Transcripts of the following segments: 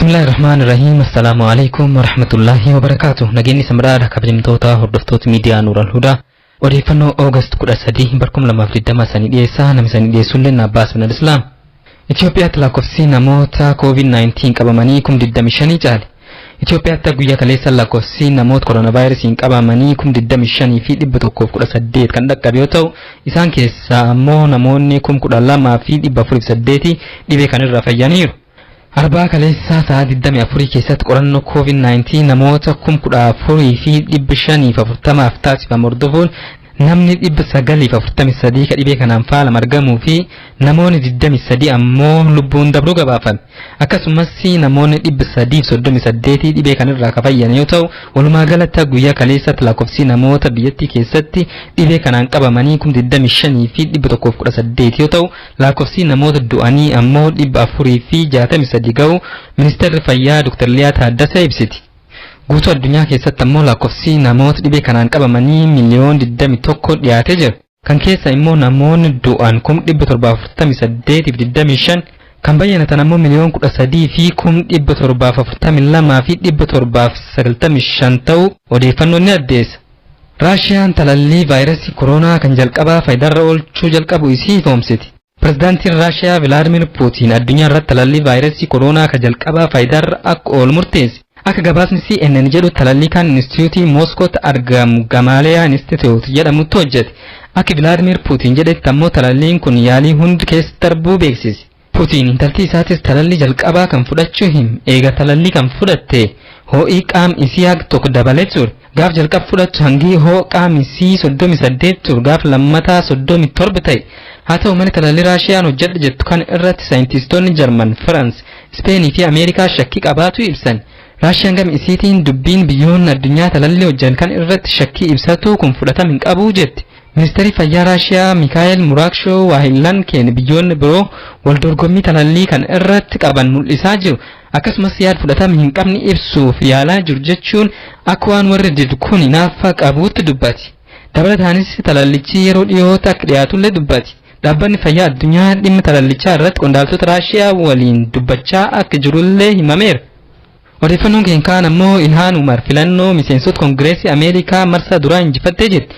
Bismillahirrahmanirrahiim. Assalaamu alaikum warahmatullaahi wabarakaatu. Nageenyi samraadha kabajamtoota hordoftoota miidiyaa Nuural Hudaa. Odeeffannoo Oogast 13 barkum 2020 sanii dhiyeessaa namni sanii dhiyeessuullee Abbaas bin Islaam. Itoophiyaatti lakkoofsi namoota COVID-19 qabamanii 25,000 caale. Itoophiyaatti guyyaa kaleessa lakkoofsi namoota koronaavaayirasiin qabamanii 25,118 kan dhaqqabe yoo ta'u isaan keessaa ammoo namoonni 12,408 dhibee kanarraa fayyaniiru. Arbaa kaleessaa sa'a 24 keessatti qorannoo COVID-19 namoota 14,540 taasifame hordofuun namni 943 ka dhibee kanaan faalame argamuu fi namoonni 23 ammoo lubbuun dabruu gabaafame. Akkasumas namoonni 338 dhibee kanarraa ka fayyan yoo ta'u walumaa galatti guyyaa kaleessatti lakkoofsi namoota biyyattii keessatti dhibee kanaan qabamanii 25,118 yoo ta'u lakkoofsi namoota du'anii ammoo 463 ga'u ministeerri fayyaa Dr. Liyaa Taaddasee ibsiti. Guutuu addunyaa keessatti ammoo lakkoofsi namoota dhibee kanaan qabamanii miliyoon 21 dhiyaatee jira. Kan keessa immoo namoonni du'an 748,025 kan bayyanatan ammoo miliyoon 13 fi 742,795 ta'uu odeeffannoon ni addeessa. Raashiyaan talallii vaayirasii koronaa kan jalqabaa faayidaarra oolchuu jalqabu isii ifoomsiti. Pirezidaantiin Raashiyaa Vilaadimir Puutiin addunyaa irratti talallii vaayirasii koronaa kan jalqabaa faayidaarra akka oolu murteesse. Akka gabaasni CNN jedhu talallii kan Inistituutii Mooskootti argamu Gamaaleyaa Inistituut jedhamutti hojjete. Akka Vilaadimir Puutiin jedhetti ammoo talalliin kun yaalii hundi keessa darbuu beeksise. Puutiin intalti isaatis talallii jalqabaa kan fudhachuu him eega talallii kan fudhatte ho'i qaam isii haga tokko dabalee ture. Gaaf jalqab fudhattu hangi hoo qaam isii 38 ture gaaf lammataa 37 ta'e. Haa ta'u malee talallii Raashiyaan hojjedha jettu kan irratti saayintistoonni Jarman, Firaans, Ispeenii fi Ameerikaa shakkii qabaatu ibsan. Raashiyaan gama isiitiin dubbiin biyyoonni addunyaa talallii hojjan kan irratti shakkii ibsatu kun fudhatama hin qabu jetti. Ministeerri fayyaa Raashiyaa Mikaa'el Muraakshoo Waahillan keenya biyyoonni biroo wal dorgommii talallii kan irratti qaban mul'isaa jiru. Akkasumas yaada fudhatama hin qabne ibsuuf yaalaa jiru jechuun akka waan warri didu kun hinaaffaa qabuutti dubbati. Dabalataanis talallichi yeroo dhiyootti akka dhiyaatullee dubbati. Dhaabbanni fayyaa addunyaa dhimma talallichaa irratti qondaaltota Raashiyaa waliin dubbachaa akka jirullee himameera. Odeeffannoon keenya kaan ammoo Ilhaan Umar filannoo miseensota Koongireesii Ameerikaa marsaa duraa injifattee jirti.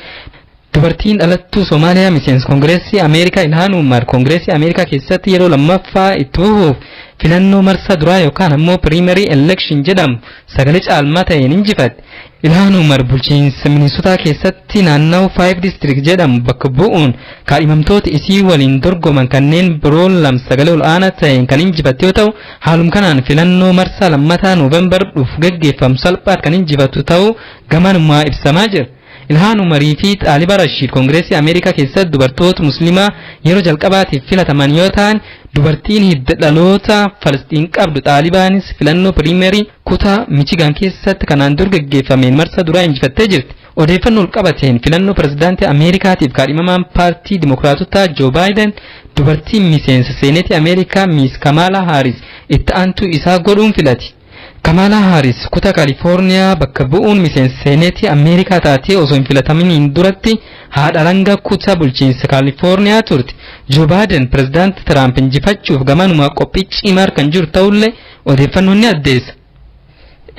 Dubartiin dhalattuu Somaaliyaa miseensa Koongireesii Ameerikaa Ilhaan Umar Koongireesii Ameerikaa keessatti yeroo lammaffaa itti fufuuf filannoo marsaa duraa yookaan ammoo primary election jedhamu sagalee caalmaa ta'een injifatte. Ilhaan Umar bulchiinsa Minisotaa keessatti naannawaa 5 District jedhamu bakka bu'uun kaadhimamtoota isii waliin dorgoman kanneen biroo lama sagalee ol'aanaa ta'een kan injifatte yoo ta'u haaluma kanaan filannoo marsaa lammataa Noovembar dhufu gaggeeffamu salphaatti kan injifattu ta'uu gamanumaa ibsamaa jira. Ilhaan Umarii fi Xaaliba Rashiid Koongireesii Ameerikaa keessatti dubartoota Musliimaa yeroo jalqabaatiif filataman yoo ta'an dubartiin hidda dhaloota Falasxiin qabdu Xaalibaanis filannoo piriimerii kutaa Michigan keessatti kanaan dur gaggeeffameen marsaa duraa injifattee jirti. Odeeffannoo ol qabateen filannoo pirezidaantii Ameerikaatiif kaadhimamaan paartii Dimokiraatotaa Joo Baayiden dubartii miseensa seenetii Ameerikaa Miis Kamaalaa Haaris itti aantuu isaa godhuun filati. Kamaalaa Haaris kutaa Kaalifoorniyaa bakka bu'uun miseensa seenetii Ameerikaa taatee osoo hin filataminiin duratti haadha alangaa kutaa bulchiinsa Kaalifoorniyaa turte. Joo Baayiden pirezidaantii Tiraamp injifachuuf gamanumaa qophii cimaa kan jiru ta'ullee odeeffannoon ni addeessa.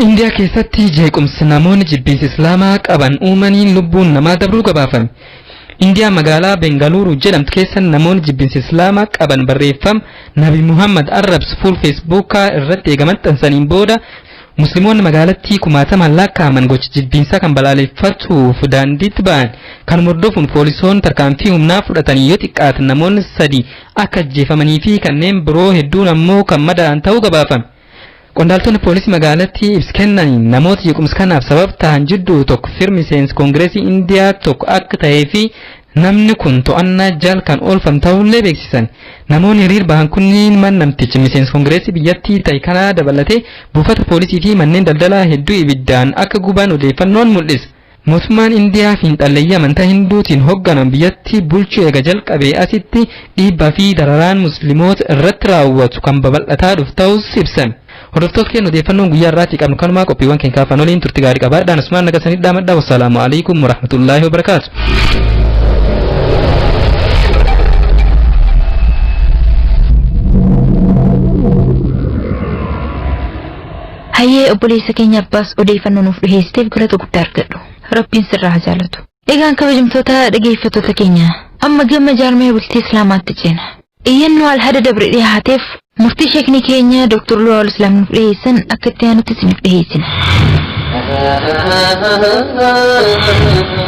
Indiyaa keessatti jeequmsa namoonni jibbiinsa Islaamaa qaban uumaniin lubbuun namaa dabruu gabaafame. Indiyaa magaalaa Bengaluuru jedhamtu keessa namoonni jibbiinsa Islaamaa qaban barreeffama Nabi Muhammad arrabsu fuul Feesbuukaa irratti eega maxxansaniin booda Musliimoonni magaalattii kumaatamaan lakkaa'aman gocha jibbiinsaa kan balaaleffatuuf daandiitti ba'an. Kan hordofuun poolisoonni tarkaanfii humnaa fudhatanii yoo xiqqaatan namoonni sadi akka ajjeefamanii fi kanneen biroo hedduun ammoo kan madaa'an ta'uu gabaafame. Qondaaltonni poolisii magaalattii ibsa kennaniin namoota jeequmsa kanaaf sababa ta'an jidduu tokko firmi miseensa Koongireesii Indiyaa tokko akka ta'ee fi namni kun to'annaa jala kan oolfame ta'ullee beeksisan. Namoonni hiriir bahan kunniin mana namticha miseensa Koongireesii biyyattii ta'e kanaa dabalatee buufata poolisii fi manneen daldalaa hedduu ibiddaan akka guban odeeffannoon mul'isa. Mootummaan Indiyaa fiinxalleeyyii amantaa Hinduutiin hoogganan biyyattii bulchuu eega jalqabee asitti dhiibbaa fi dararaan musliimoota irratti raawwatu kan babal'ataa dhufu ta'us ibsan. Hordoftoota keenya odeeffannoon guyyaa irraatti qabnu kanumaa qophiiwwan keenya kaafan waliin turtii gaarii qabaadhaan asumaan nagasanii dhaamadhaa. Wassalaamu alaikum warahmatullaahi wabarakaatu. Hayyee obboleessa keenya Abbaas odeeffannoo nuuf dhiheessiteef galata guddaa argadhu. Rabbiin sirraa haa jaalatu. Egaan kabajamtoota dhageeffattoota keenya amma gama jaarmee bultii Islaamaatti ceena. Iyyannoo alhada dabre dhiyaateef murtii sheekni keenya Dr. Luwaal Islaam nuuf dhiheessan akka itti aanutti isiniif dhiheessina.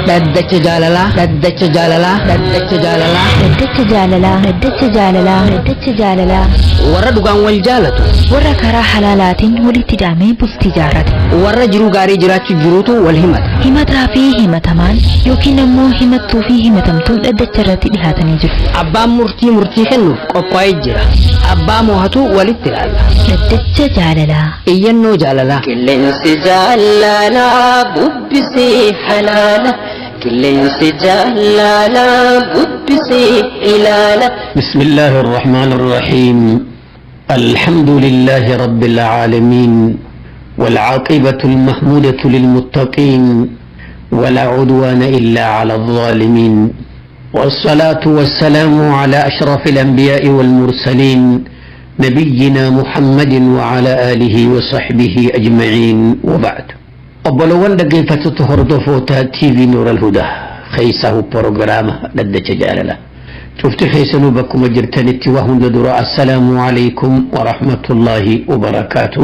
Dhaddacha jaalalaa, dhaddacha jaalalaa, dhaddacha jaalalaa. Dhaddacha jaalalaa, dhaddacha jaalalaa, dhaddacha jaalalaa. Warra dhugaan wal jaalatu. Warra karaa halaalaatiin walitti hidhamee bultii jaarrate. Warra jiruu gaarii jiraachuu jiruutu wal himata. Himataa fi himatamaan yookiin ammoo himattuu fi himatamtuun dhaddacha irratti dhihaatanii jiru. Abbaan murtii murtii kennuuf qophaa'ee jira. Abbaa moohatu walitti ilaalla. Dhaddacha jaalalaa. Iyyannoo jaalalaa. Qilleensi jaalalaa bubbisee halaala. Qilleensi jaalalaa bubbisee ilaala. بسم الله الرحمن الرحيم الحمد لله رب العالمين والعاقبة المحمودة للمتقين ولا عدوان إلا على الظالمين والصلاة والسلام على أشرف الأنبياء والمرسلين نبينا محمد وعلى آله وصحبه أجمعين وبعد أبلوان دقيفة تهردفوتا تي في نور الهدى خيسه بروغرام لدى جالله شفت خيسنو بكم جرتنتي وهن درا السلام عليكم ورحمة الله وبركاته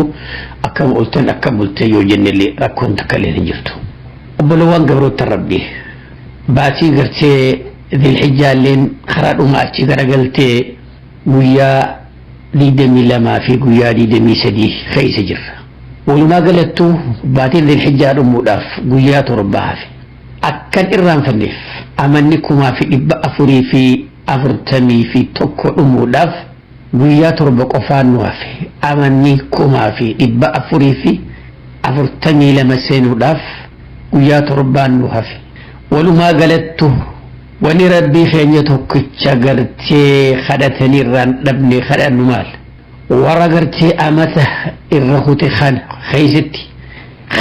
أكم قلتن أكم قلت يوجن اللي ركون تكلين جرتو أبلوان قبرو الربي باتي قرتي ذي الحجة لين خراد وما أتي قرقلتي ويا ديدمي لما في ويا ديدمي سدي خيس جر ولما قلتو باتي ذي الحجة رموداف ويا تربها في أكن إرام فنف أمنكما في إبا أفري في afurtamii fi tokko dhumuudhaaf guyyaa torba qofaan nu hafe amanni 4442 seenuudhaaf guyyaa torbaan nu hafe walumaa galattu wani rabbii keenya tokkicha gartee kadhatanii irraan dhabne kadhannu maal warra gartee amata irra hute kana keeysatti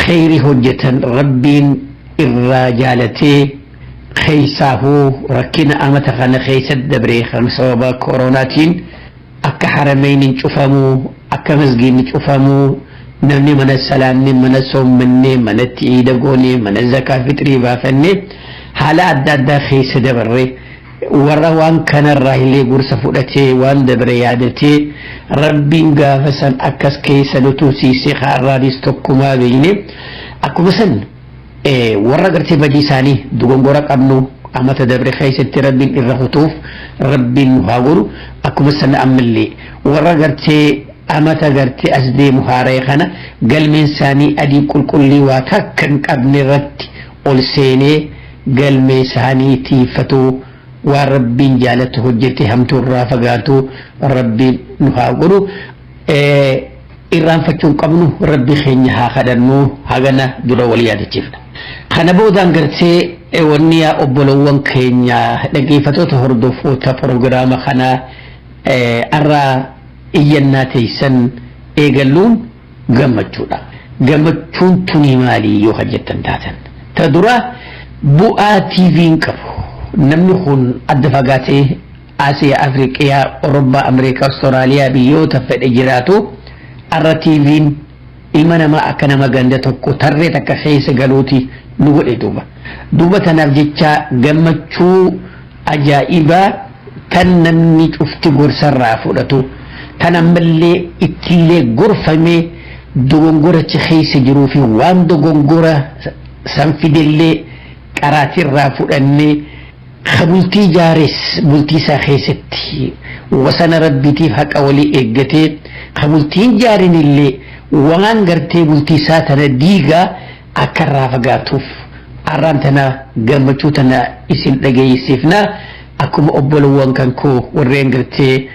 kheyri hojjetan rabbiin irraa jaalatee keeysaafuu rakkina amata kana keeysatti dabree kan sababa koronaatiin akka harameynin cufamuu akka masgiidni cufamuu namni mana salaanne mana soommanne manatti iida goone mana zakaa fixrii baafanne haala adda addaa keessa dabarre warra waan kanarraa illee gorsa fudhatee waan dabre yaadatee rabbiin gaafa san akkas keessa nu tursiisee har'aanis tokkumaa beekne akkuma san warra gartee badii isaanii dogongora qabnu amata dabre keessatti rabbiin irra kutuuf rabbiin nu haa godhu akkuma sana ammallee warra gartee amata gartee as deemu haara'e kana galmeen isaanii adii qulqullii waa takka hin qabne irratti ol seenee galmee isaanii tiifatuu waan rabbiin jaalatu hojjete hamtuu irraa fagaatu rabbiin nu haa godhu. Irraanfachuu hin qabnu rabbi keenya haa kadhannu hagana dura wal yaadachiifna. Kana boodaan gartee wanni yaa obbolowwan keenya dhaggeeffattoota hordoftoota proogiraama kanaa arraa iyyannaa teessan eegalluun gammachuudha. Gammachuun tuni maalii yoo hojjettan taatan. Ta dura bu'aa TV'n qabu. Namni kun adda fagaatee Asiyaa, Afriqiyaa, Awurooppaa, Ameerikaa, Awustiraaliyaa biyyoota fedhe jiraatu arra TV'n ilma namaa akka nama ganda tokko tarree takka keessa galuuti nu godhe duuba. Duuba tanaaf jecha gammachuu ajaa'ibaa tan namni cufti gorsarraa fudhatu tan ammallee ittillee gorfamee dogongorachi keessa jiruu fi waan dogongora san fidellee qaraatirraa fudhannee kabultii jaares bultii isaa keessatti wasana rabbiitiif haqa walii eeggatee kabultiin jaarin illee waan gartee bultii isaa tana diigaa akka irraa fagaatuuf arraan tana gammachuu tana isin dhageessifna akkuma obbolowwan kan koo warreen gartee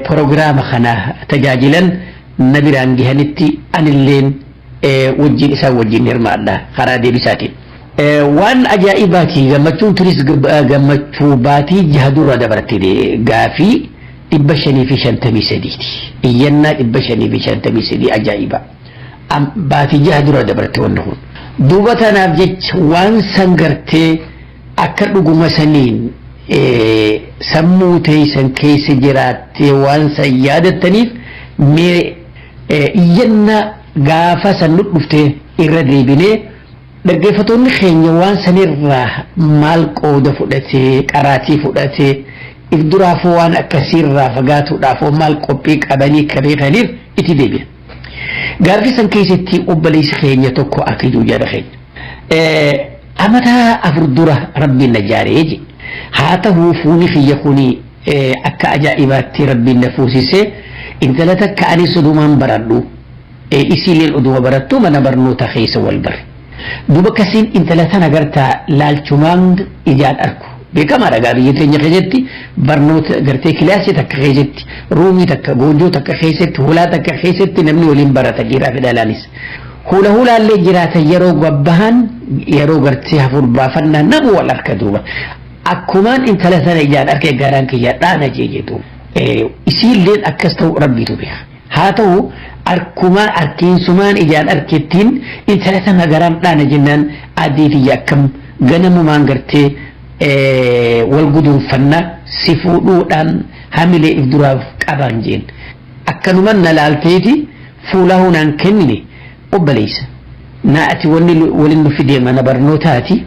proogiraama kana tajaajilan na biraan gahanitti anilleen wajjin isaan wajjin hirmaadha karaa deebisaatiin. Waan ajaa'ibaati gammachuun turis gammachuu baatii jaha dura dabarte gaafii 553ti. Iyyannaa 553 ajaa'iba. Baatii jaha dura dabarte wanni kun. Duuba tanaaf jecha waan san gartee akka dhuguma saniin sammuu teessan keessa jiraattee waan san yaadattaniif mee iyyannaa Gaafa san nu dhuftee irra deebinee dhaggeeffattoonni keenya waan sanirraa maal qooda fudhatee qaraatii fudhatee if duraafuu waan akkasiirraa fagaatuudhaaf maal qophii qabanii ka beekaniif itti deebi'a. Gaaffii san keessatti obboleessi keenya tokko akijuu jedha keenya. Amata 4 dura rabbiin na jaaree je. Haa ta'uu fuuni kiyya kuni akka ajaa'ibaatti rabbiin na fuusisee intala takka anis odumaan baradhu isiileen oduma barattu mana barnoota keessa wal bare. Duuba akkasiin intala tana gartaa laalchumaan ijaan arku. Beekamaadha gaa biyya teenya keessatti barnoota gartee kilaasii takka keessatti ruumii takka goonjoo takka keessatti hulaa takka keessatti namni waliin barata dhiiraa fi dhalaanis. Hula hulaallee jiraatan yeroo gabbahan yeroo gartee hafuur baafannaa nama wal arka duuba. Akkumaan intala sana ijaan arke garaan kiyya dhaana jee jedhu. Isiilleen akkas ta'u rabbiitu beeka. Haa ta'u arkumaan arkiinsumaan ijaan arkettiin intala sana garaan dhaana jennaan adii tiyya akkam ganamumaan gartee wal guduunfannaa si fuudhuudhaan hamilee if duraaf qaban jeen. Akkanumaan na laalteeti fuula hunaan kennine obboleessa. Na ati wanni waliin nu fidee mana barnootaati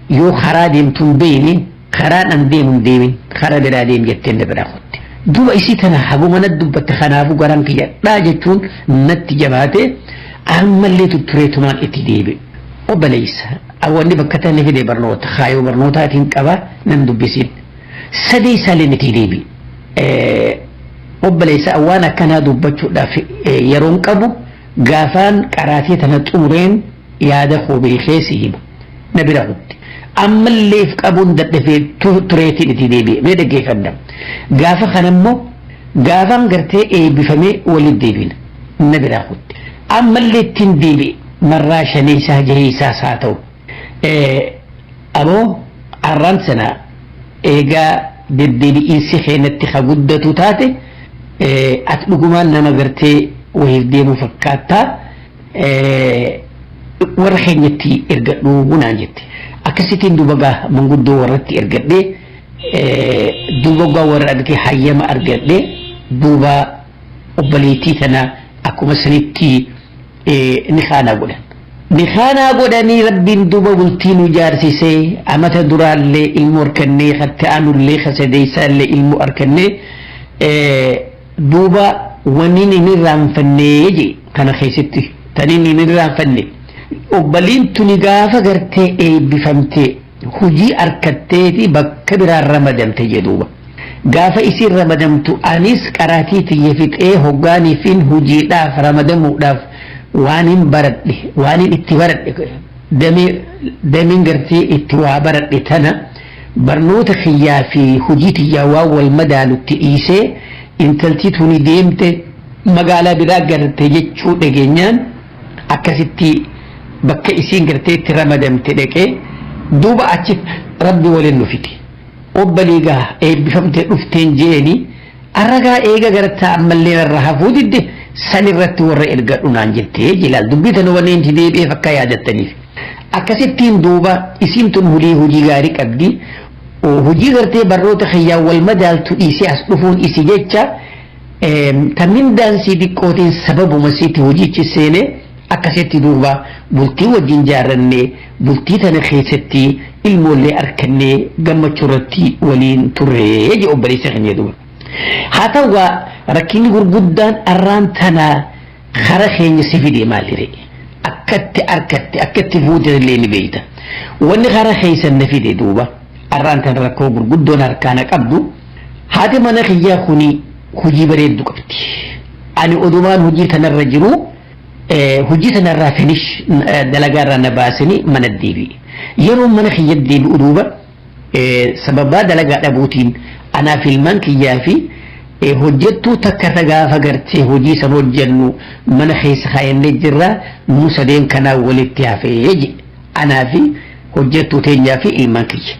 yoo karaa deemtu hin beekne karaan an deemu hin deemin karaa biraa deem jettee na biraa kotte. Duuba isii tana haguma na dubbatte kanaafuu garaan kiyya dhaa jechuun natti jabaate ammallee tuttureetumaan itti deebi'e. Obboleessa wanni bakka tana fide barnoota kaayoo barnootaatiin qaba nan dubbisiin. Sadii isaallee itti deebi'e. Obboleessa waan akkanaa dubbachuudhaaf yeroon qabu gaafaan qaraatii tana xumureen yaada koo beekee si hima. Na bira kutte. Ammallee qabuun dadhabee tureetiin itti deebi'e. Mee dhaggeeffadha. Gaafa kanammoo gaafaan gartee eebbifamee walitti deebina. Na bira kutte. Ammallee ittiin deebi'e. Marraa shanii isaa jahee isaas haa ta'u. Aboo arraan sana eegaa deddeebi'iinsi keenyatti ka guddatu taate ati dhugumaan nama gartee wayiif deemu fakkaattaa warra keenyatti ergadhuu naan jette. Akkasittiin duuba gaa manguddoo warratti ergadhee duuba gaa warra argee hayyama argadhee duuba obboleettii tana akkuma sanitti nikaanaa godhan. Nikaanaa godhanii rabbiin duuba bultii nu jaarsisee amata duraallee ilmoo harkannee hatte aanullee kasadeessaallee ilmoo harkannee duuba wanni hin irraanfannee je kana keessatti taniin hin irraanfanne. Obboliin tuni gaafa gartee eebbifamtee hojii harkatteeti bakka biraan ramadamte jedhuuba. Gaafa isiin ramadamtu anis qaraatii tiyya fixee hoggaaniifin hojiidhaaf ramadamuudhaaf waan hin baradhe waan hin itti baradhe dameen gartee itti waa baradhe tana barnoota kiyyaa fi hojii tiyyaa waan wal madaalutti dhiisee intaltii tuni deemte magaalaa biraa garte jechuu dhageenyaan akkasitti bakka isiin gartee itti ramadamte dhaqee duuba achi rabbi waliin nu fide. Obbolii gaa eebbifamtee dhufteen jeeni arragaa eega gartaa ammallee irra hafuu didde san irratti warra ergadhu naan jettee jilaal dubbii tana wanni inti deebi'eef akka yaadattaniif. Akkasittiin duuba isiin tun hojii gaarii qabdi. Hojii gartee barnoota kiyyaa wal madaaltu dhiisee as dhufuun isi jecha tamindaan sii xiqqootiin sababuma sitti hojiichi seenee akkasitti duuba bultii wajjin jaarrannee bultii tana keessatti ilmoollee harkannee gammachuu irratti waliin turree jedhu obboleessa keenya duuba. Haa ta'u rakkinni gurguddaan arraan tana kara keenya si fide maali ree? Akkatti harkatte akkatti fuute illee ni beekta. Wanni kara keessan na fide duuba arraan tana rakkoo gurguddoon harkaana qabdu haati mana kiyyaa kuni hojii bareeddu qabdi. Ani odumaan hojii tanarra jiru hojii sanarraa finish dalagaarraa na baasanii mana deebi'e. Yeroo mana kiyya deebi'u duuba sababaa dalagaa dhabuutiin anaaf ilmaan kiyyaa fi hojjettuu takka irra gaafa gartee hojii san hojjennu mana keessa kaayannee jirra nu sadeen kanaa walitti hafee jedhe. Anaa fi hojjettuu teenyaa fi ilmaan kiyya.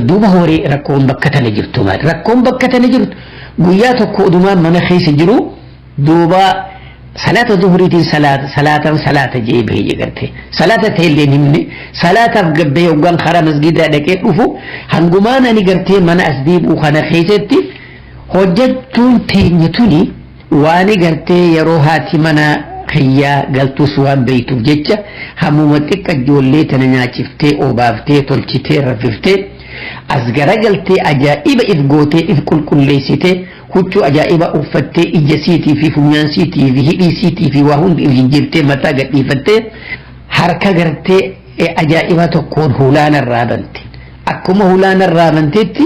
Duuba horii rakkoon bakka tana jirtu maali? Rakkoon bakka tana jirtu guyyaa tokko odumaan mana keessa jiru duuba salaata zuhuriitiin salaatan salaata jee bahee garte salaata ta'ellee himne salaataaf gabbee hoggaan karaa masgiidaa dhaqee dhufu hangumaan ani gartee mana as deebi'u kana keessatti hojjettuun teenya tuni waan gartee yeroo haati mana kiyyaa galtuus waan beeytuuf jecha hammuma xiqqa ijoollee tana nyaachiftee obaaftee tolchitee raffiftee as garagaltee ajaa'iba if gootee if qulqulleessitee huccuu ajaa'iba uffattee ija siitii fi funyaan siitii fi hidhii siitii fi waa hundi if jijjiirtee mataa gadhiifattee harka gartee ajaa'iba tokkoon hulaanarraa bante. Akkuma hulaanarraa banteetti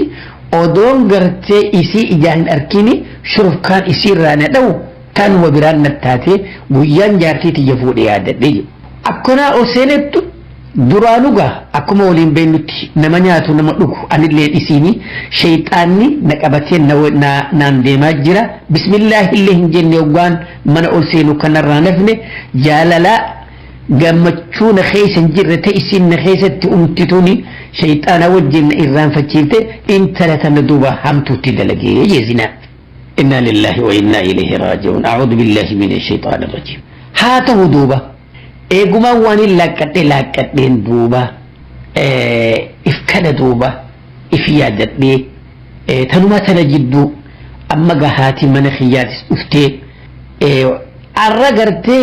odoon gartee isii ijaan hin arkini shurufkaan isiirraa na dha'u tanuma biraan nattaatee guyyaan jaartii tiyya fuudhee yaadadhe jedhu. Akkanaa ol seenettu duraanuu gaa akkuma waliin beennutti nama nyaatu nama dhugu anillee dhisiini shayxaanni na qabatee naan deemaa jira bismillaahi illee hin jenne hoggaan mana ol seenu kanarraa nafne jaalalaa gammachuu na keessa hin jirre ta'e isiin na keessatti umtituuni shayxaana wajjin na irraanfachiifte intala tana duuba hamtuutti dalagee jeezinaa. إنا لله وإنا إليه راجعون أعوذ بالله من الشيطان الرجيم هاته دوبا إيقما واني لاكت لاكتين دوبا إفكال دوبا إفيادت بي تنما تنجدو أما قهاتي من خيات افتي أرقرتي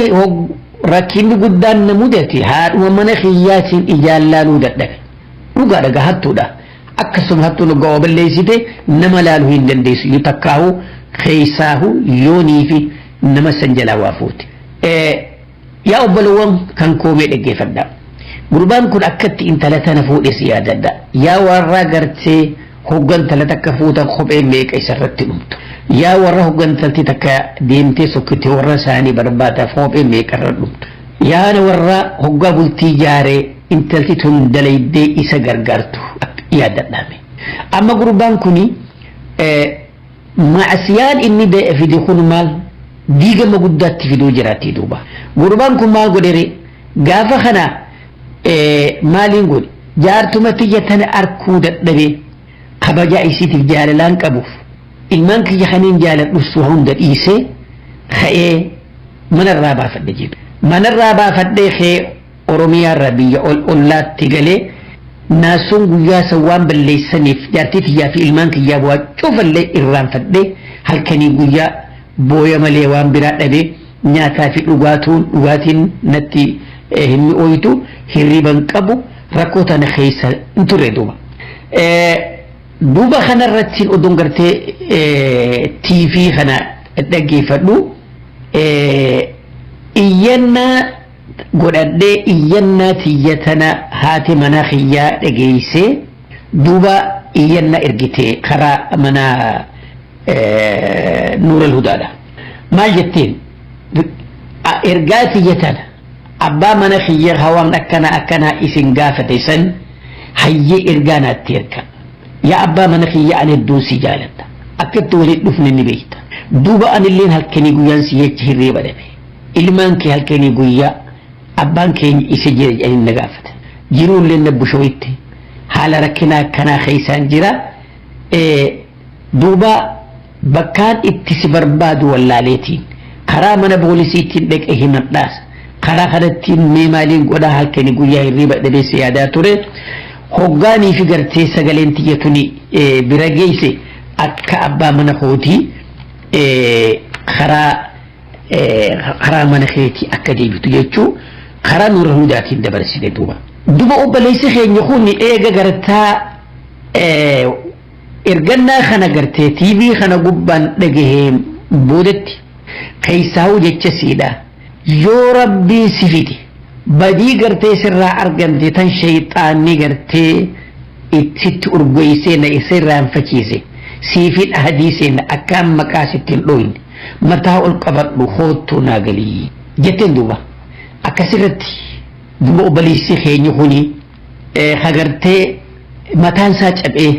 rakkinni guddaan na mudate haadhuma mana kiyyaatiin ijaan laaluu dadhabe dhugaadha gahattuudha akkasuma hattuun dhugaa balleessite nama laaluu hin dandeessu yoo takkaahu keessaahu yoonii fi nama san jalaa waa fuute. Yaa obbolowwan kan koomee dhaggeeffadha. Gurbaan kun akkatti intala tana fuudhe si yaadadha. Yaa warra gartee hoggantala takka fuutan kophee meeqa isarratti dhumtu. Yaa warra hoggantalti takka deemtee sokkite warra isaanii barbaadaaf kophee meeqa irra dhumtu. Yaa warra hoggaa bultii jaaree intalti tun dalaydee isa gargaartu yaadadhaame. Amma gurbaan kuni macsiyaan inni fide kun maal diigama guddaatti fiduu jiraatti duuba. Gurbaan kun maal godhere gaafa kana maaliin godhe jaartuma tiyya tana arkuu dadhabee kabajaa isiitiif jaalalaan qabuuf ilmaan kiyya kaniin jaaladhus waa hunda dhiisee ka'ee manarraa baafadhe jedhu. Manarraa baafadhee ka'ee Oromiyaarraa biyya ollaatti galee naasuun guyyaa san waan balleessaniif jaartii tiyyaa fi ilmaan kiyyaa bu'aa cufallee irraanfadhee halkanii guyyaa booya malee waan biraa dhabee nyaataa fi dhugaatuun dhugaatiin natti hin mi'ooytu hirriban qabu rakkoo tana keessa hin turre duuba. Duuba kanarratti oduun gartee TV kana dhaggeeffadhu iyyannaa godhadhee iyyannaa tiyya tana haati mana kiyyaa dhageessee duuba iyyannaa ergite karaa mana Nuural Hudaadha. Maal jetteen ergaa tiyya tana abbaa mana kiyya hawaan akkana akkanaa isin gaafate san hayyee ergaa naatti erga. Yaa abbaa mana kiyya ani hedduun si jaaladha. Akkatti waliin dhufne ni beekta. Duuba anilleen halkanii guyyaan si jecha hirriiba dhabe. Ilmaan kee halkanii guyyaa abbaan keenya isa jira jedhanii na gaafata. Jiruullee na bushoyitti haala rakkinaa akkanaa keessaan jira. Duuba bakkaan itti si barbaadu wallaaleetiin karaa mana poolisiitiin dhaqee himadhaas karaa kanattiin mee maaliin godhaa halkanii guyyaa hirriiba dhabee si yaadaa ture. Hoggaanii fi gartee sagaleen tiyya tuni bira geesse akka abbaa mana kootii karaa karaa mana keetii akka deebitu jechuu karaa nuura hundaatiin dabarsite duuba. Duba obboleessi keenya kun eega gartaa ergannaa kana gartee TV kana gubbaan dhagahee boodatti keessaa'u jecha siidha. Yoo rabbiin si fide badii gartee sirraa argamte tan shayxaanni gartee itti urgoysee na sirraanfachiise siifin ahadii seena akka maqaa sitti hin dhoyne mataa ol qabadhu hoottuu naa galii jetteen duuba akkasirratti duuba obboleessi keenya kuni hagartee mataan isaa cabee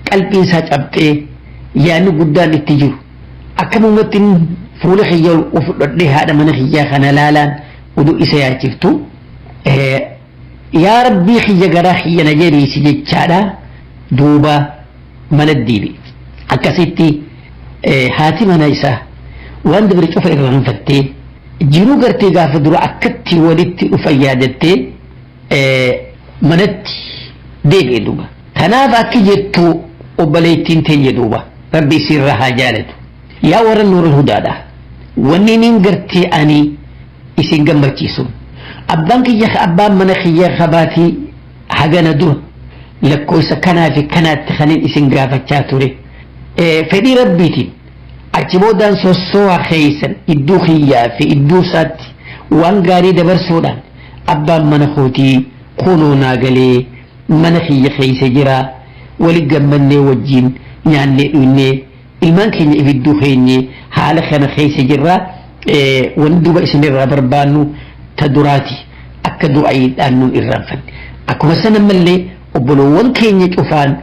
qalbiin isaa cabxee yaadni guddaan itti jiru akkamumatti fuula kiyya of fudhadhee haadha mana kiyyaa kana laalaan oduu isa yaachiftu yaa rabbii kiyya garaa kiyya na jabeessi jechaadha duuba mana deebi akkasitti haati mana isaa waan dabre cufa irraanfattee jiruu gartee gaafa dura akkatti walitti dhufan yaadattee manatti deebi'e duuba. Kanaaf akki jettu obboleettiin teenya duuba rabbi isiirraa haa jaalatu. Yaa warra nuurul hudaadha. Wanni niin gartee ani Isin gammachiisu. Abbaan kiyya abbaan mana kiyya qabaatii hagana dura lakkoofsa kanaa fi kanaatti kanin isin gaafachaa ture. Fedhii rabbiitiin achi boodaan sossoo'a keeysan iddoo kiyyaa fi iddoo isaatti waan gaarii dabarsuudhaan abbaan mana kootii kunoo naa galee mana kiyya keeysa jira wali gammannee wajjin nyaannee dhugnee ilmaan keenya ibidduu keenye haala kana keessa jirra wanni duuba isinirraa barbaannu ta duraati akka du'aayiidhaan nun irraanfanne akkuma sana mallee obboloowwan keenya cufaan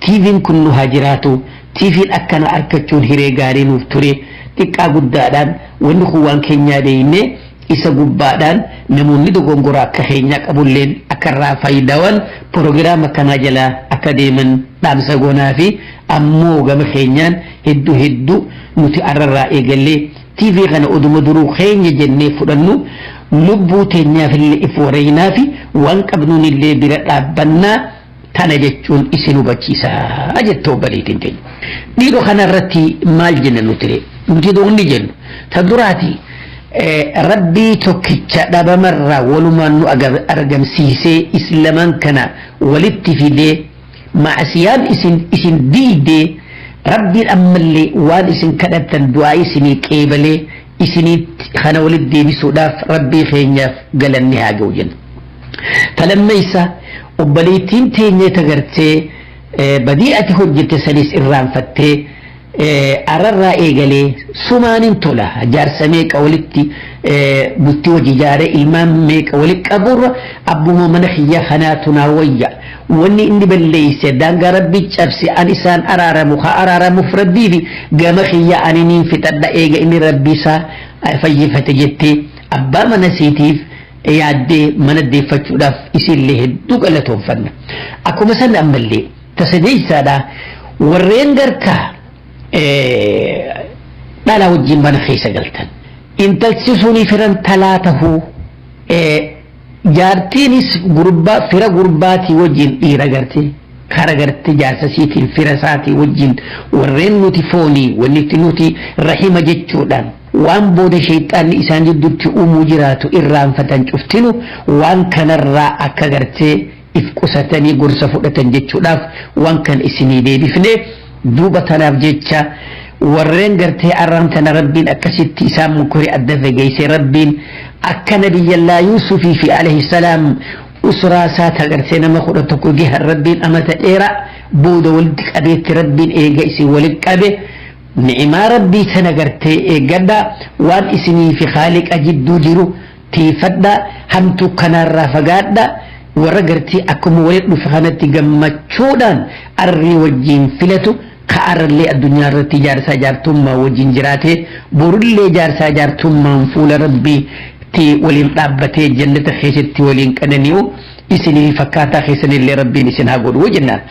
tiiviin kun nu haa jiraatu tiiviin akkana argachuun hiree gaarii nuuf ture xiqqaa guddaadhaan wanni kun waan keenyaa beekne isa gubbaadhaan namoonni dogongora akka keenyaa qabulleen akka irraa faayidawan proogiraama kanaa jalaa akka deeman dhaamsa goonaa fi ammoo gama keenyaan hedduu hedduu nuti arrarraa eegallee tiivii kana oduma duruu keenya jennee fudhannu lubbuu teenyaafillee if wareeynaa fi waan qabnuun illee bira dhaabbannaa tana jechuun isin hubachiisaa jette obboleettiin teenya. Dhiiroo kanarratti maal jenna nuti nuti doonni jennu ta duraati rabbii tokkicha dhabamarraa walumaan nu argamsiisee islamaan kana walitti fidee macsiyaan isin isin diidee rabbiin ammallee waan isin kadhattan du'aa isinii qeebalee isinitti kana walitti deebisuudhaaf rabbii keenyaaf galanni haa ga'u jenna. Talammeessa obboleettiin teenya tagartee badii ati hojjette sanis irraanfattee ararraa eegalee sumaanin tola jaarsa meeqa walitti bultii hojii ijaaree ilmaan meeqa walitti qaburra abbuma mana kiyya kanaatu naa wayya wanni inni balleeyse daangaa rabbii cabse an isaan araaramu haa araaramuuf rabbii fi gama kiyya ani niin fixadha eega inni rabbii isaa fayyifate jettee abbaa mana siitiif yaaddee mana deeffachuudhaaf isinillee hedduu galatoonfanna akkuma san ammallee tasadeessaadha warreen garkaa dhala wajjin mana keessa galtan intalsi suni firan talaa tahuu jaartiinis gurbaa fira gurbaatii wajjin dhiira garte kara garte jaarsa siitiin fira isaatii wajjin warreen nuti foonii wanni nuti rahima jechuudhaan waan booda sheexaanni isaan jidduutti uumuu jiraatu irraanfatan cuftinu waan kanarraa akka gartee if qusatanii gorsa fudhatan jechuudhaaf waan kan isinii deebifne duuba tanaaf jecha warreen gartee arraan tana rabbiin akkasitti isaan mukuri adda fageesse rabbiin akka nabiyyallaa Yuusufii fi alayhi salaam usraa isaa tagartee nama 11 gahan rabbiin amata dheeraa booda walitti qabeetti rabbiin eega isin walitti qabe ni'imaa rabbii tana gartee eeggadha waan isinii fi khaaliqa jidduu jiru tiifadha hamtuu kanarraa fagaadha warra gartee akkuma walitti dhufe kanatti gammachuudhaan arrii wajjin filatu ka'arallee addunyaa irratti jaarsaa jaartummaa wajjin jiraate borullee jaarsaa jaartummaan fuula rabbiitti waliin dhaabbatee jannata keessatti waliin qanani'u isinii fakkaataa keessanillee rabbiin isin haa godhu jennaan.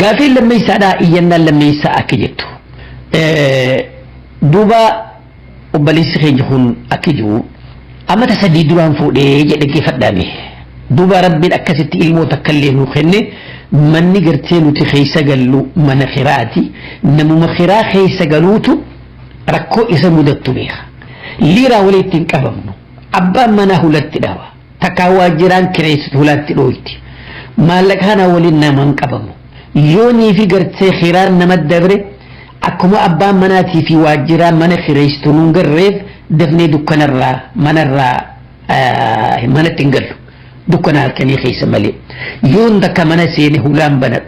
Gaafiin lammeessaadhaa iyyannaan lammeessaa akka jettu. Duuba obboleessi keenya kun akka jiru amata sadii duraan fuudhee jedhe geeffadhaame. Duuba rabbiin akkasitti ilmoo takka illee nuu kenne manni gartee nuti keessa gallu mana kiraati namuma kiraa keessa galuutu rakkoo isa mudattu beeka. Liiraa walitti hin qabamnu abbaan manaa hulatti dhawa takkaa waajjiraan kireessitu hulatti dhooyti maallaqa kana waliin nama hin qabamu yoonii fi gartee kiraan nama dabre akkuma abbaan manaatii fi waajjiraan mana kireessitu nuun garreef dafnee dukkanarraa manarraa manatti hin gallu. Dukkana halkanii keessa malee yoon takka mana seene hulaan bana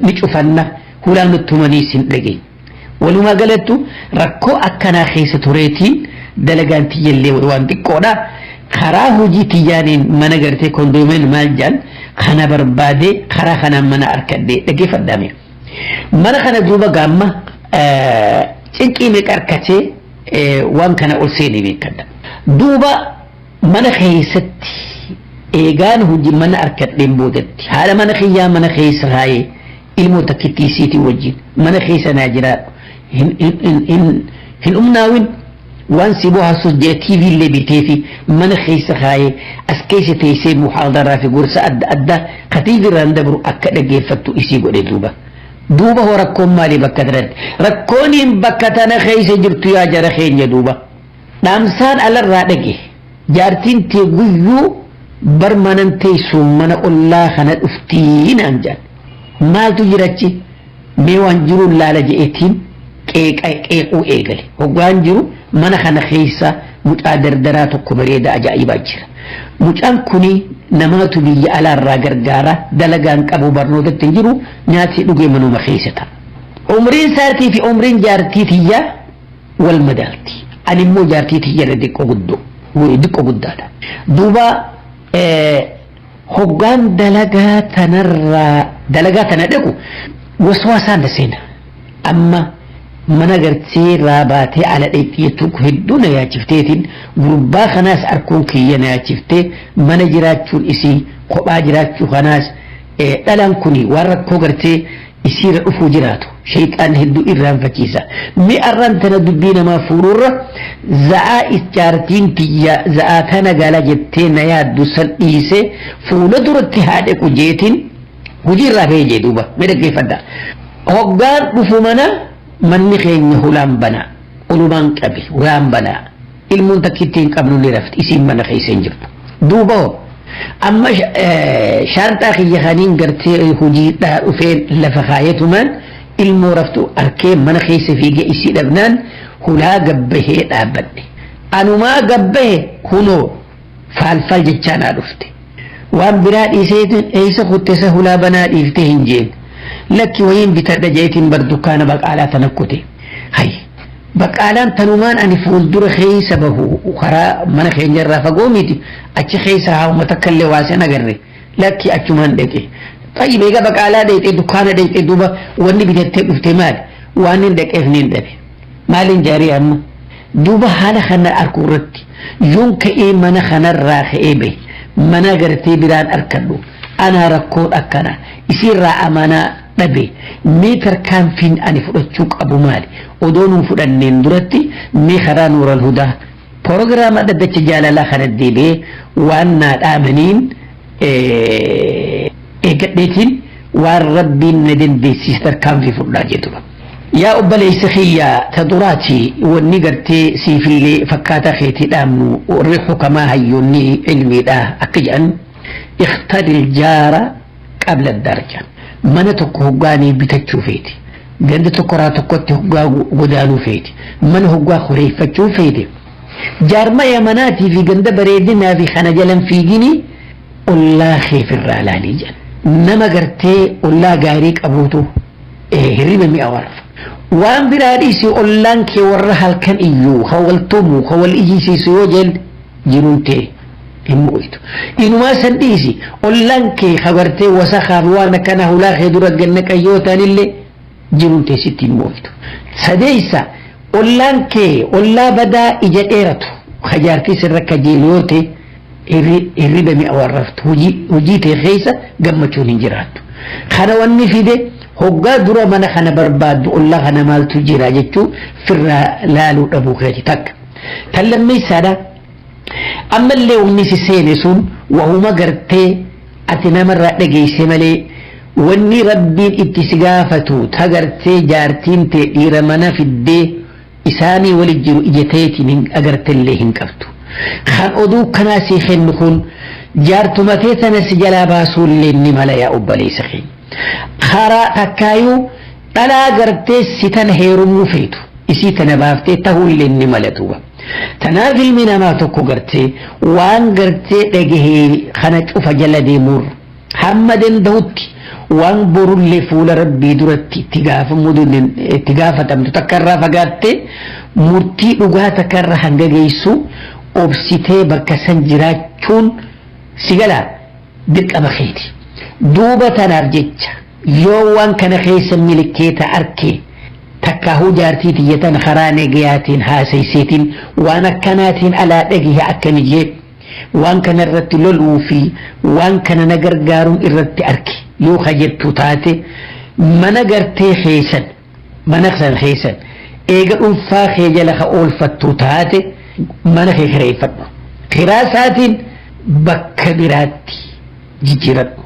ni cufanna hulaan nutti humanii sin dhageenye walumaa galattu rakkoo akkanaa keessa tureetiin dalagaan tiyyallee waan xiqqoodha karaa hojii tiyyaaniin mana gartee kondoomeen maal jaan kana barbaadee karaa kanaan mana arkadhee dhaggeeffadhaame mana kana duuba gaamma cinqii meeqa arkatee waan kana ol seenee beekadha duuba mana keessatti eegaan hojii mana arkadheen boodatti haadha mana kiyyaa mana keessa haayee ilmoo takkittii isiitii wajjin mana keessa naa jiraadhu hin umnaawin waan si bohaarsus jee TV illee bitee fi mana keessa haayee as keessa teessee muhaadaraa fi gorsa adda addaa ka TV irraan dabru akka dhaggeeffattu isii godhe duuba. Duuba hoo rakkoon maalii bakka tanatti rakkooniin bakka tana keessa jirtu yaa jara keenya duuba. Dhaamsaan alarraa dhage jaartiin tee guyyuu bar manan teessuun mana ollaa kana dhuftii naan jedhan. Maaltu jirachi mee waan jiruun laala je'eetiin qeequu eegale. Hoggaan jiru mana kana keessa mucaa dardaraa tokko bareeda ajaa'ibaa jira. Mucaan kuni namaatu biyya alaarraa gargaara dalagaan qabu barnootatti hin jiru nyaatee dhugee manuma keessa ta'a. Umriin isaatii fi umriin jaartii tiyyaa wal madaalti. Ani immoo jaartii tiyya irra xiqqoo guddoo xiqqoo guddaadha. Duuba hoggaan dalagaa tanarraa dalagaa tana dhaqu waswaasaan na seena. Amma mana gartee irraa baatee ala dheexxiyatu hedduu na yaachifteetiin gurbaa kanaas arkuun kiyya na yaachiftee mana jiraachuun isii kophaa jiraachuu kanaas dhalaan kuni waan rakkoo gartee isiirra dhufuu jiraatu shayxaan hedduu irraanfachiisa. Mi'arraan tana dubbii namaa fuudhurra za'aa jaartiin tiyya za'aa tana gala jettee na yaaddu san dhiisee fuula duratti haa dhequ jeetiin hojiirraa bahee jee duuba mee dhaggeeffadha. Hoggaan dhufu mana manni keenya hulaan banaa olumaan qabe hulaan banaa ilmuun takkitti hin qabnu ni rafti isiin mana keessa hin jirtu. Duuba hoo amma shaanxaa kiyya kaniin gartee hojiidhaa dhufeen lafa kaayetumaan ilmoo raftu arkee mana keessa fiigee isii dhabnaan hulaa gabbahee dhaabbadhe. Anumaa gabbahe kunoo faalfaal jechaa naa dhufte. Waan biraa dhiiseetiin eessa kuttesa hulaa banaa dhiiftee hin jeen. Lakki wayiin bitadha jeetiin bar dukkaana baqaalaa tana kute. Hay baqaalaan tanumaan ani fuuldura keessa bahu karaa mana keenya irraa fagoo miti achi keessa haa uummata takka illee waa sin agarre lakki achumaan dhaqe. Tayyib egaa baqaalaa dheexee dukkaana dheexee duuba wanni bitattee dhufte maali? Waan hin dhaqeef ni hin dhabe. Maaliin jaarii amma? Duuba haala kana arkuu irratti yoon ka'ee mana kanarraa ka'ee bahe mana gartee biraan arkadhu anaa rakkoon akkana isiirraa amanaa dhabe mee tarkaanfiin ani fudhachuu qabu maali? Odoo nuun fudhanneen duratti mee karaa Nuural Hudaa proogiraama dhaddacha jaalalaa kana deebi'ee waan naa dhaamaniin eeggadheetiin waan rabbiin na dandeessise tarkaanfii fudhaa jedhudha. Yaa obboleessa kiyya ta duraati wanni gartee siifillee fakkaataa keetii dhaamnu warri hukamaa hayyoonni ilmiidhaa akka jedhan ikhtaril jaara qabla darja mana tokko hoggaanii bitachuu feeti ganda tokkoraa tokkotti hoggaa godaanuu feeti mana hoggaa horeeffachuu feete jaarmaya manaatii fi ganda bareedinaa fi kana jalan fiigini ollaa keefirraa laalii jedhan nama gartee ollaa gaarii qabuutu hirriba mi'a warfa. Waan biraa dhiisi ollaan kee warra halkan iyyuu ka wal tumu ka wal iyyisiisu yoo jeen jiruun tee hin mo'itu. Inumaa san dhiisi ollaan kee ka gartee wasakaaf waan akkana hulaa kee dura ganna yoo ta'anillee jiruun tee sitti hin mo'itu. Sadeessa ollaan kee ollaa badaa ija dheeratu ka jaartii sirra kajeelu yoo ta'e hirriba mi'a warraftu hojii tee keessa gammachuun hin jiraattu. Kana wanni fide hoggaa dura mana kana barbaaddu ollaa kana maaltu jira jechuu firraa laaluu dhabuu keeti takka. Tan lammeessaadha. Ammallee wanni si seene sun wahuma gartee ati namarraa dhageesse malee wanni rabbiin itti si gaafatu ta gartee jaartiin tee dhiira mana fiddee isaanii wali jiru ija teetiin hin agartellee hin qabdu. Kan oduu kanaa sii kennu kun jaartuma tee tana si jalaa baasuullee ni mala yaa obboleessa keenya. Karaa takkaayuu dhalaa gartee si tana heerumuu feetu isii tana baaftee tahuullee ni mala duuba. Tanaaf ilmi namaa tokko gartee waan gartee dhagahee kana cufa jala deemuurra hamma danda'utti waan borullee fuula rabbii duratti itti gaafatamtu takka irraa fagaattee murtii dhugaa takka irra hanga geessu obsitee bakka san jiraachuun si galaa dirqama keeti. Duuba tanaaf jecha yoo waan kana keessa milikeeta arkee takkaahuu jaartii tiyyatan karaa nagayaatiin haasayseetiin waan akkanaatiin alaa dhagahe akkami jee waan kana irratti loluu fi waan kana na gargaaruun irratti arke yoo ka jettu taate mana gartee keessan mana san keessan eega dhuunfaa kee jala ka oolfattu taate mana kee kireeffadhu. Kiraa isaatiin bakka biraatti jijjiiradhu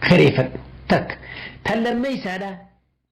kireeffadhu takka. Tan lammeessaadha.